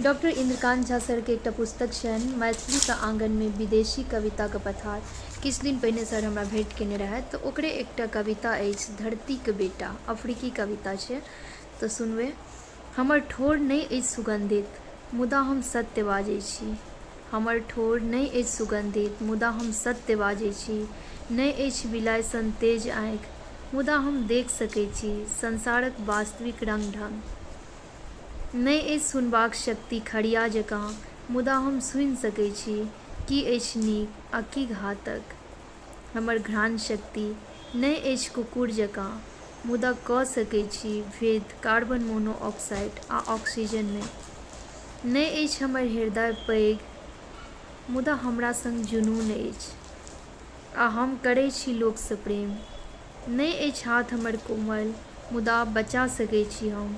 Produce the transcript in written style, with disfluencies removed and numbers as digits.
Doctor Indrakant Jha सरके एकटा पुस्तक छनि मैथिलीके आङ्गनमे विदेशी कविताके पथार। किछु दिन पहिने सर हमरा भेँट केने रहथि, तऽ ओकरे एकटा कविता अछि धरतीके बेटा, अफ्रीकी कविता छै, तऽ सुनबै। हमर ठोर नहि अछि सुगन्धित, मुदा हम सत्य बाजै छी। हमर ठोर नहि अछि सुगन्धित, मुदा हम सत्य बाजै छी। नहि अछि बिलाइ सन तेज आँखि, मुदा हम देख सकै छी संसारक वास्तविक रङ्ग ढङ्ग। नहि अछि सुनबाक शक्ति खढ़िया जकाँ, मुदा हम सुनि सकै छी की अछि नीक आ की घातक। हमर घ्राण शक्ति नहि अछि कुकुर जकाँ, मुदा कऽ सकै छी भेद कार्बन मोनोऑक्साइड आ ऑक्सीजनमे। नहि अछि हमर हृदय पैघ, मुदा हमरा सङ्ग जुनून अछि आ हम करै छी लोकसँ प्रेम। नहि अछि हाथ हमर कोमल, मुदा बचा सकै छी हम